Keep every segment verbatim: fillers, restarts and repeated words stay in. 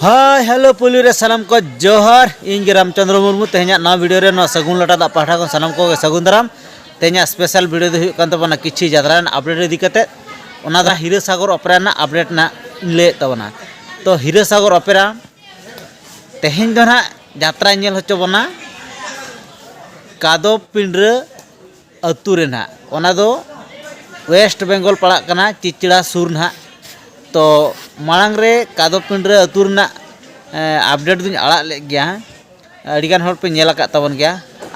Hi hello ᱯᱩᱭᱞᱩ ᱨᱮ ᱥᱟᱱᱟᱢ ᱠᱚ ᱡᱚᱦᱟᱨ᱾ ᱤᱧ ᱜᱮ ᱨᱟᱢᱪᱚᱸᱫᱽᱨᱚ ᱢᱩᱨᱢᱩ᱾ ᱛᱮᱦᱮᱧᱟᱜ ᱱᱚᱣᱟ ᱵᱷᱤᱰᱤᱭᱳ ᱨᱮ ᱱᱚᱣᱟ ᱥᱟᱹᱜᱩᱱ ᱞᱟᱴᱟ ᱫᱟᱜ ᱯᱟᱦᱴᱟ ᱠᱷᱚᱱ ᱥᱟᱱᱟᱢ ᱠᱚᱜᱮ ᱥᱟᱹᱜᱩᱱ ᱫᱟᱨᱟᱢ᱾ ᱛᱮᱦᱮᱧᱟᱜ ᱥᱯᱮᱥᱟᱞ ᱵᱷᱤᱰᱤᱭᱳ ᱫᱚ ᱦᱩᱭᱩᱜ ᱠᱟᱱ ᱛᱟᱵᱚᱱᱟ ᱠᱤᱪᱷᱤ ᱡᱟᱛᱨᱟ ᱨᱮᱱᱟᱜ ᱟᱯᱰᱮᱴ ᱤᱫᱤ ᱠᱟᱛᱮ᱾ ᱚᱱᱟ ᱫᱚ ᱦᱤᱨᱟᱹ ᱥᱟᱜᱚᱨ ᱚᱯᱮᱨᱟ ᱨᱮᱱᱟᱜ ᱟᱯᱰᱮᱴ ᱨᱮᱱᱟᱜ ᱤᱧ ᱞᱟᱹᱭᱮᱫ ᱛᱟᱵᱚᱱᱟ᱾ ᱛᱚ ᱦᱤᱨᱟᱹ ᱥᱟᱜᱚᱨ ᱚᱯᱮᱨᱟ ᱛᱮᱦᱮᱧ ᱫᱚ ᱱᱟᱦᱟᱜ ᱡᱟᱛᱨᱟᱭ ᱧᱮᱞ ᱦᱚᱪᱚ ᱵᱚᱱᱟ ᱠᱟᱫᱚ ᱯᱤᱸᱰᱨᱟᱹ ᱟᱹᱛᱩ ᱨᱮ ᱱᱟᱦᱟᱜ᱾ ᱚᱱᱟ ᱫᱚ ᱳᱭᱮᱥᱴ ᱵᱮᱝᱜᱚᱞ ᱯᱟᱲᱟᱜ ᱠᱟᱱᱟ, ᱪᱤᱪᱲᱟ ᱥᱩᱨ ᱱᱟᱦᱟᱜ᱾ ᱛᱚ ᱢᱟᱲᱟᱝ ᱨᱮ ᱠᱟᱫᱚ ᱯᱤᱸᱰᱨᱟᱹ ᱟᱹᱛᱩ ᱨᱮᱱᱟᱜ ᱟᱯᱰᱮᱴ ᱫᱚᱧ ᱟᱲᱟᱜ ᱞᱮᱫ ᱜᱮᱭᱟ᱾ ᱟᱹᱰᱤᱜᱟᱱ ᱦᱚᱲ ᱯᱮ ᱧᱮᱞ ᱟᱠᱟᱫ ᱛᱟᱵᱚᱱ ᱜᱮᱭᱟ᱾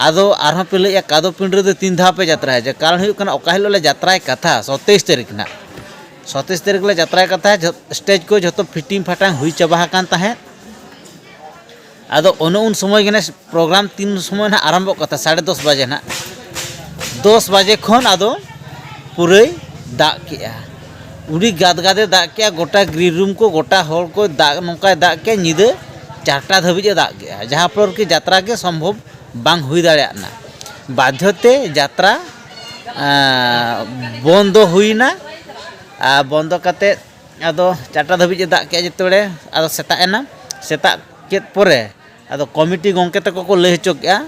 ᱟᱫᱚ ᱟᱨᱦᱚᱸ ᱯᱮ ᱞᱟᱹᱭᱮᱫᱼᱟ ᱠᱟᱫᱚ ᱯᱤᱸᱰᱨᱟᱹ ᱫᱚ ᱛᱤᱱ ᱫᱷᱟᱣ ᱯᱮ ᱡᱟᱛᱨᱟᱭᱟ? ᱡᱮ ᱠᱟᱨᱚᱱ ᱦᱩᱭᱩᱜ ᱠᱟᱱᱟ, ᱚᱠᱟ ᱦᱤᱞᱳᱜ ᱞᱮ ᱡᱟᱛᱨᱟᱭ ᱠᱟᱛᱷᱟ ᱥᱚᱛᱮᱭᱤᱥ ᱛᱟᱹᱨᱤᱠᱷ ᱱᱟᱜ, ᱥᱚᱛᱮᱭᱤᱥ ᱛᱟᱹᱨᱤᱠᱷ ᱞᱮ ᱡᱟᱛᱨᱟᱭ ᱠᱟᱛᱷᱟ, ᱡᱷᱚ- ᱥᱴᱮᱡᱽ ᱠᱚ ᱡᱷᱚᱛᱚ ᱯᱷᱤᱴᱤᱝ ᱯᱷᱟᱴᱟᱝ ᱦᱩᱭ ᱪᱟᱵᱟ ᱟᱠᱟᱱ ᱛᱟᱦᱮᱸᱫ᱾ ᱟᱫᱚ ᱚᱱᱮ ᱩᱱ ᱥᱚᱢᱚᱭ ᱜᱮ ᱱᱮᱥ ᱯᱨᱳᱜᱨᱟᱢ ᱛᱤᱱ ᱥᱚᱢᱚᱭ ᱱᱟᱦᱟᱜ ᱟᱨᱟᱢᱵᱷᱚᱜ ᱠᱟᱛᱷᱟ, ᱥᱟᱲᱮ ᱫᱚᱥ ᱵᱟᱡᱮ ᱱᱟᱦᱟᱜ, ᱫᱚᱥ ᱵᱟᱡᱮ ᱠᱷᱚᱱ ᱟᱫᱚ ᱯᱩᱨᱟᱹᱭ ᱫᱟᱜ ᱠᱮᱜᱼᱟ᱾ ᱩᱰᱤ ᱜᱟᱫᱜᱟᱫᱮ ᱫᱟᱜ ᱠᱮᱜᱼᱟ, ᱜᱚᱴᱟ ᱜᱨᱤᱱ ᱨᱩᱢ ᱠᱚ, ᱜᱚᱴᱟ ᱦᱚᱲ ᱠᱚ ᱫᱟᱜ, ᱱᱚᱝᱠᱟᱭ ᱫᱟᱜ ᱠᱮᱜᱼᱟ, ᱧᱤᱫᱟᱹ ᱪᱟᱨᱴᱟ ᱫᱷᱟᱹᱵᱤᱡ ᱮ ᱫᱟᱜ ᱠᱮᱜᱼᱟ, ᱡᱟᱦᱟᱸ ᱯᱚᱨ ᱠᱤ ᱡᱟᱛᱨᱟ ᱜᱮ ᱥᱚᱢᱵᱷᱚᱵ ᱵᱟᱝ ᱦᱩᱭ ᱫᱟᱲᱮᱭᱟᱜ ᱠᱟᱱᱟ᱾ ᱵᱟᱫᱽᱫᱷᱚ ᱛᱮ ᱡᱟᱛᱨᱟ ᱟᱸ, ᱵᱚᱱᱫᱚ ᱦᱩᱭᱱᱟ᱾ ᱟᱨ ᱵᱚᱱᱫᱚ ᱠᱟᱛᱮᱫ ᱟᱫᱚ ᱪᱟᱨᱴᱟ ᱫᱷᱟᱹᱵᱤᱡ ᱮ ᱫᱟᱜ ᱠᱮᱜᱼᱟ᱾ ᱡᱮᱛᱮ ᱵᱮᱲᱮ ᱟᱫᱚ ᱥᱮᱛᱟᱜ ᱮᱱᱟ, ᱥᱮᱛᱟᱜ ᱠᱮᱫ ᱯᱚᱨᱮ ᱟᱫᱚ ᱠᱚᱢᱤᱴᱤ ᱜᱚᱢᱠᱮ ᱛᱟᱠᱚ ᱠᱚ ᱞᱟᱹᱭ ᱦᱚᱪᱚ ᱠᱮᱜᱼᱟ,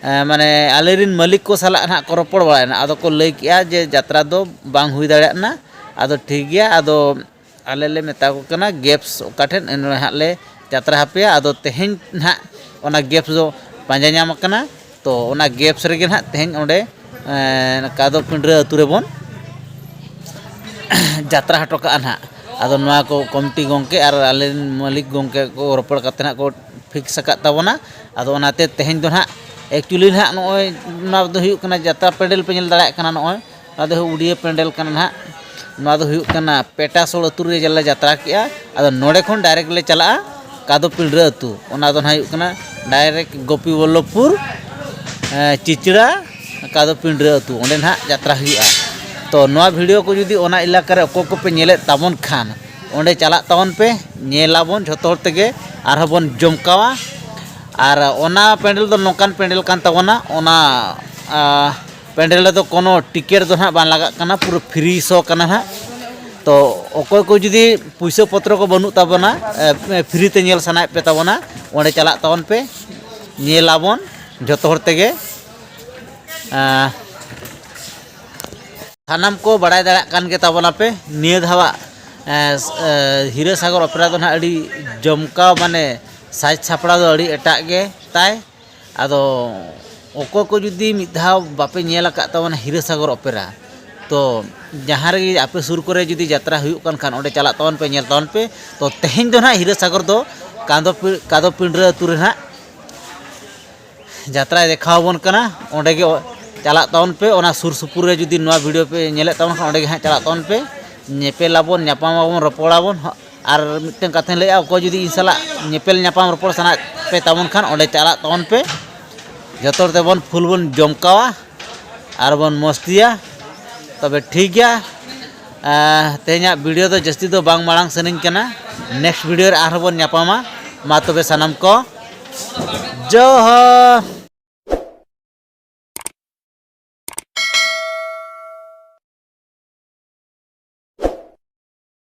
ᱮᱸ, ᱢᱟᱱᱮ ᱟᱞᱮ ᱨᱮᱱ ᱢᱟᱹᱞᱤᱠ ᱠᱚ ᱥᱟᱞᱟᱜ ᱱᱟᱦᱟᱜ ᱠᱚ ᱨᱚᱯᱚᱲ ᱵᱟᱲᱟᱭᱮᱱᱟ᱾ ᱟᱫᱚ ᱠᱚ ᱞᱟᱹᱭ ᱠᱮᱜᱼᱟ ᱡᱮ ᱡᱟᱛᱨᱟ ᱫᱚ ᱵᱟᱝ ᱦᱩᱭ ᱫᱟᱲᱮᱭᱟᱜ ᱠᱟᱱᱟ, ᱟᱫᱚ ᱴᱷᱤᱠ ᱜᱮᱭᱟ, ᱟᱫᱚ ᱟᱞᱮ ᱞᱮ ᱢᱮᱛᱟ ᱠᱚ ᱠᱟᱱᱟ ᱜᱮᱯᱥ ᱚᱠᱟ ᱴᱷᱮᱱ, ᱮᱱ ᱨᱮ ᱦᱟᱸᱜ ᱞᱮ ᱡᱟᱛᱨᱟ ᱦᱟᱯᱮᱭᱟ᱾ ᱟᱫᱚ ᱛᱮᱦᱮᱧ ᱱᱟᱦᱟᱜ ᱚᱱᱟ ᱜᱮᱯᱥ ᱫᱚ ᱯᱟᱸᱡᱟ ᱧᱟᱢ ᱟᱠᱟᱱᱟ᱾ ᱛᱚ ᱚᱱᱟ ᱜᱮᱯᱥ ᱨᱮᱜᱮ ᱱᱟᱦᱟᱜ ᱛᱮᱦᱮᱧ ᱚᱸᱰᱮ, ᱮᱸ, ᱠᱟᱫᱚ ᱯᱤᱸᱰᱨᱟᱹ ᱟᱹᱛᱩ ᱨᱮᱵᱚᱱ ᱡᱟᱛᱨᱟ ᱦᱚᱴᱚ ᱠᱟᱜᱼᱟ ᱱᱟᱦᱟᱜ᱾ ᱟᱫᱚ ᱱᱚᱣᱟ ᱠᱚ ᱠᱚᱢᱤᱴᱤ ᱜᱚᱢᱠᱮ ᱟᱨ ᱟᱞᱮ ᱨᱮᱱ ᱢᱟᱹᱞᱤᱠ ᱜᱚᱢᱠᱮ ᱠᱚ ᱨᱚᱯᱚᱲ ᱠᱟᱛᱮ ᱱᱟᱦᱟᱜ ᱠᱚ ᱯᱷᱤᱠᱥ ᱟᱠᱟᱫ ᱛᱟᱵᱚᱱᱟ᱾ ᱟᱫᱚ ᱚᱱᱟᱛᱮ ᱛᱮᱦᱮᱧ ᱫᱚ ᱱᱟᱦᱟᱜ ᱮᱠᱪᱩᱭᱮᱞᱤ ᱱᱟᱦᱟᱜ ᱱᱚᱜᱼᱚᱭ ᱱᱚᱣᱟ ᱫᱚ ᱦᱩᱭᱩᱜ ᱠᱟᱱᱟ ᱡᱟᱛᱨᱟ ᱯᱮᱱᱰᱮᱞ ᱯᱮ ᱧᱮᱞ ᱫᱟᱲᱮᱭᱟᱜ ᱠᱟᱱᱟ᱾ ᱱᱚᱜᱼᱚᱭ ᱱᱚᱣᱟ ᱫᱚ ᱩᱰᱤᱭᱟᱹ ᱯᱮᱱᱰᱮᱞ ᱠᱟᱱᱟ ᱱᱟᱦᱟᱜ᱾ ᱱᱚᱣᱟ ᱫᱚ ᱦᱩᱭᱩᱜ ᱠᱟᱱᱟ ᱯᱮᱴᱟᱥᱳᱲ ᱟᱹᱛᱩ ᱨᱮ ᱡᱮᱞᱮ ᱡᱟᱛᱨᱟ ᱠᱮᱜᱼᱟ᱾ ᱟᱫᱚ ᱱᱚᱰᱮ ᱠᱷᱚᱱ ᱰᱟᱭᱨᱮᱠᱴ ᱞᱮ ᱪᱟᱞᱟᱜᱼᱟ ᱠᱟᱫᱚ ᱯᱤᱸᱰᱨᱟᱹ ᱟᱹᱛᱩ᱾ ᱚᱱᱟ ᱫᱚ ᱱᱟᱦᱟᱜ ᱦᱩᱭᱩᱜ ᱠᱟᱱᱟ ᱰᱟᱭᱨᱮᱠᱴ ᱜᱳᱯᱤ ᱵᱚᱞᱞᱚᱵᱷᱯᱩᱨ, ᱮᱸ, ᱪᱤᱪᱲᱟ ᱠᱟᱫᱚ ᱯᱤᱸᱰᱨᱟᱹ ᱟᱹᱛᱩ, ᱚᱸᱰᱮ ᱱᱟᱦᱟᱜ ᱡᱟᱛᱨᱟ ᱦᱩᱭᱩᱜᱼᱟ᱾ ᱛᱚ ᱱᱚᱣᱟ ᱵᱷᱤᱰᱤᱭᱳ ᱠᱚ ᱡᱩᱫᱤ ᱚᱱᱟ ᱮᱞᱟᱠᱟ ᱨᱮ ᱚᱠᱚᱭ ᱠᱚᱯᱮ ᱧᱮᱞᱮᱫ ᱛᱟᱵᱚᱱ ᱠᱷᱟᱱ, ᱚᱸᱰᱮ ᱪᱟᱞᱟᱜ ᱛᱟᱵᱚᱱ ᱯᱮ, ᱧᱮᱞᱟᱵᱚᱱ ᱡᱷᱚᱛᱚ ᱦᱚᱲ ᱛᱮᱜᱮ, ᱟᱨᱦᱚᱸ ᱵᱚᱱ ᱡᱚᱢᱠᱟᱣᱟ᱾ ᱟᱨ ᱚᱱᱟ ᱯᱮᱱᱰᱮᱞ ᱫᱚ ᱱᱚᱝᱠᱟᱱ ᱯᱮᱱᱰᱮᱞ ᱠᱟᱱ ᱛᱟᱵᱚᱱᱟ, ᱚᱱᱟ, ᱟ, ᱯᱮᱱᱰᱮᱞ ᱨᱮᱫᱚ ᱠᱳᱱᱳ ᱴᱤᱠᱤᱴ ᱫᱚ ᱱᱟᱦᱟᱜ ᱵᱟᱝ ᱞᱟᱜᱟᱜ ᱠᱟᱱᱟ, ᱯᱩᱨᱟᱹ ᱯᱷᱨᱤ ᱥᱳ ᱠᱟᱱᱟ ᱱᱟᱦᱟᱜ᱾ ᱛᱚ ᱚᱠᱚᱭ ᱠᱚ ᱡᱩᱫᱤ ᱯᱩᱭᱥᱟᱹ ᱯᱚᱛᱨᱚ ᱠᱚ ᱵᱟᱹᱱᱩᱜ ᱛᱟᱵᱚᱱᱟ, ᱯᱷᱨᱤ ᱛᱮ ᱧᱮᱞ ᱥᱟᱱᱟᱭᱮᱫ ᱯᱮ ᱛᱟᱵᱚᱱᱟ, ᱚᱸᱰᱮ ᱪᱟᱞᱟᱜ ᱛᱟᱵᱚᱱ ᱯᱮ, ᱧᱮᱞ ᱟᱵᱚᱱ ᱡᱚᱛᱚ ᱦᱚᱲ ᱛᱮᱜᱮ᱾ ᱥᱟᱱᱟᱢ ᱠᱚ ᱵᱟᱲᱟᱭ ᱫᱟᱲᱮᱭᱟᱜ ᱠᱟᱱ ᱜᱮ ᱛᱟᱵᱚᱱᱟᱯᱮ, ᱱᱤᱭᱟᱹ ᱫᱷᱟᱣᱟᱜ ᱦᱤᱨᱟᱹ ᱥᱟᱜᱚᱨ ᱚᱯᱮᱨᱟ ᱫᱚ ᱱᱟᱦᱟᱜ ᱟᱹᱰᱤ ᱡᱚᱢᱠᱟᱣ, ᱢᱟᱱᱮ ᱥᱟᱡᱽ ᱥᱟᱯᱲᱟᱣ ᱫᱚ ᱟᱹᱰᱤ ᱮᱴᱟᱜ ᱜᱮ ᱛᱟᱭ᱾ ᱟᱫᱚ ᱚᱠᱚᱭ ᱠᱚ ᱡᱩᱫᱤ ᱢᱤᱫ ᱫᱷᱟᱣ ᱵᱟᱯᱮ ᱧᱮᱞ ᱟᱠᱟᱫ ᱛᱟᱵᱚᱱᱟ ᱦᱤᱨᱟᱹ ᱥᱟᱜᱚᱨ ᱚᱯᱮᱨᱟ, ᱛᱚ ᱡᱟᱦᱟᱸ ᱨᱮᱜᱮ ᱟᱯᱮ ᱥᱩᱨ ᱠᱚᱨᱮ ᱡᱩᱫᱤ ᱡᱟᱛᱨᱟ ᱦᱩᱭᱩᱜ ᱠᱟᱱ ᱠᱷᱟᱱ, ᱚᱸᱰᱮ ᱪᱟᱞᱟᱜ ᱛᱟᱵᱚᱱ ᱯᱮ, ᱧᱮᱞ ᱛᱟᱵᱚᱱ ᱯᱮ᱾ ᱛᱚ ᱛᱮᱦᱮᱧ ᱫᱚ ᱱᱟᱦᱟᱜ ᱦᱤᱨᱟᱹ ᱥᱟᱜᱚᱨ ᱫᱚ ᱠᱟᱫᱚ ᱯᱤ- ᱠᱟᱫᱚ ᱯᱤᱸᱰᱨᱟᱹ ᱟᱹᱛᱩ ᱨᱮ ᱱᱟᱦᱟᱜ ᱡᱟᱛᱨᱟᱭ ᱫᱮᱠᱷᱟᱣ ᱟᱵᱚᱱ ᱠᱟᱱᱟ᱾ ᱚᱸᱰᱮ ᱜᱮ ᱪᱟᱞᱟᱜ ᱛᱟᱵᱚᱱ ᱯᱮ᱾ ᱚᱱᱟ ᱥᱩᱨ ᱥᱩᱯᱩᱨ ᱨᱮ ᱡᱩᱫᱤ ᱱᱚᱣᱟ ᱵᱷᱤᱰᱤᱭᱳ ᱯᱮ ᱧᱮᱞᱮᱫ ᱛᱟᱵᱚᱱ ᱠᱷᱟᱱ, ᱚᱸᱰᱮ ᱜᱮ ᱦᱟᱸᱜ ᱪᱟᱞᱟᱜ ᱛᱟᱵᱚᱱ ᱯᱮ, ᱧᱮᱯᱮᱞ ᱟᱵᱚᱱ, ᱧᱟᱯᱟᱢ ᱟᱵᱚᱱ, ᱨᱚᱯᱚᱲ ᱟᱵᱚᱱ᱾ ᱟᱨ ᱢᱤᱫᱴᱮᱱ ᱠᱟᱛᱷᱟᱧ ᱞᱟᱹᱭᱮᱫᱼᱟ, ᱚᱠᱚᱭ ᱡᱩᱫᱤ ᱤᱧ ᱥᱟᱞᱟᱜ ᱧᱮᱯᱮᱞ ᱧᱟᱯᱟᱢ ᱨᱚᱯᱚᱲ ᱥᱟᱱᱟᱭᱮᱫ ᱯᱮ ᱛᱟᱵᱚᱱ ᱠᱷᱟᱱ, ᱚᱸᱰᱮ ᱪᱟᱞᱟᱜ ᱛᱟᱵᱚᱱ ᱯᱮ᱾ ᱡᱚᱛᱚ ᱦᱚᱲ ᱛᱮᱵᱚᱱ ᱯᱷᱩᱞ ᱵᱚᱱ ᱡᱚᱢᱠᱟᱣᱟ ᱟᱨ ᱵᱚᱱ ᱢᱚᱥᱛᱤᱭᱟ᱾ ᱛᱚᱵᱮ ᱴᱷᱤᱠ ᱜᱮᱭᱟ, ᱛᱮᱦᱮᱧᱟᱜ ᱵᱷᱤᱰᱤᱭᱳ ᱫᱚ ᱡᱟᱹᱥᱛᱤ ᱫᱚ ᱵᱟᱝ ᱢᱟᱲᱟᱝ ᱥᱟᱹᱱᱟᱹᱧ ᱠᱟᱱᱟ᱾ ᱱᱮᱠᱥᱴ ᱵᱷᱤᱰᱤᱭᱳ ᱨᱮ ᱟᱨᱦᱚᱸ ᱵᱚᱱ ᱧᱟᱯᱟᱢᱟ᱾ ᱢᱟ ᱛᱚᱵᱮ ᱥᱟᱱᱟᱢ ᱠᱚ ᱡᱚᱦᱟᱨ᱾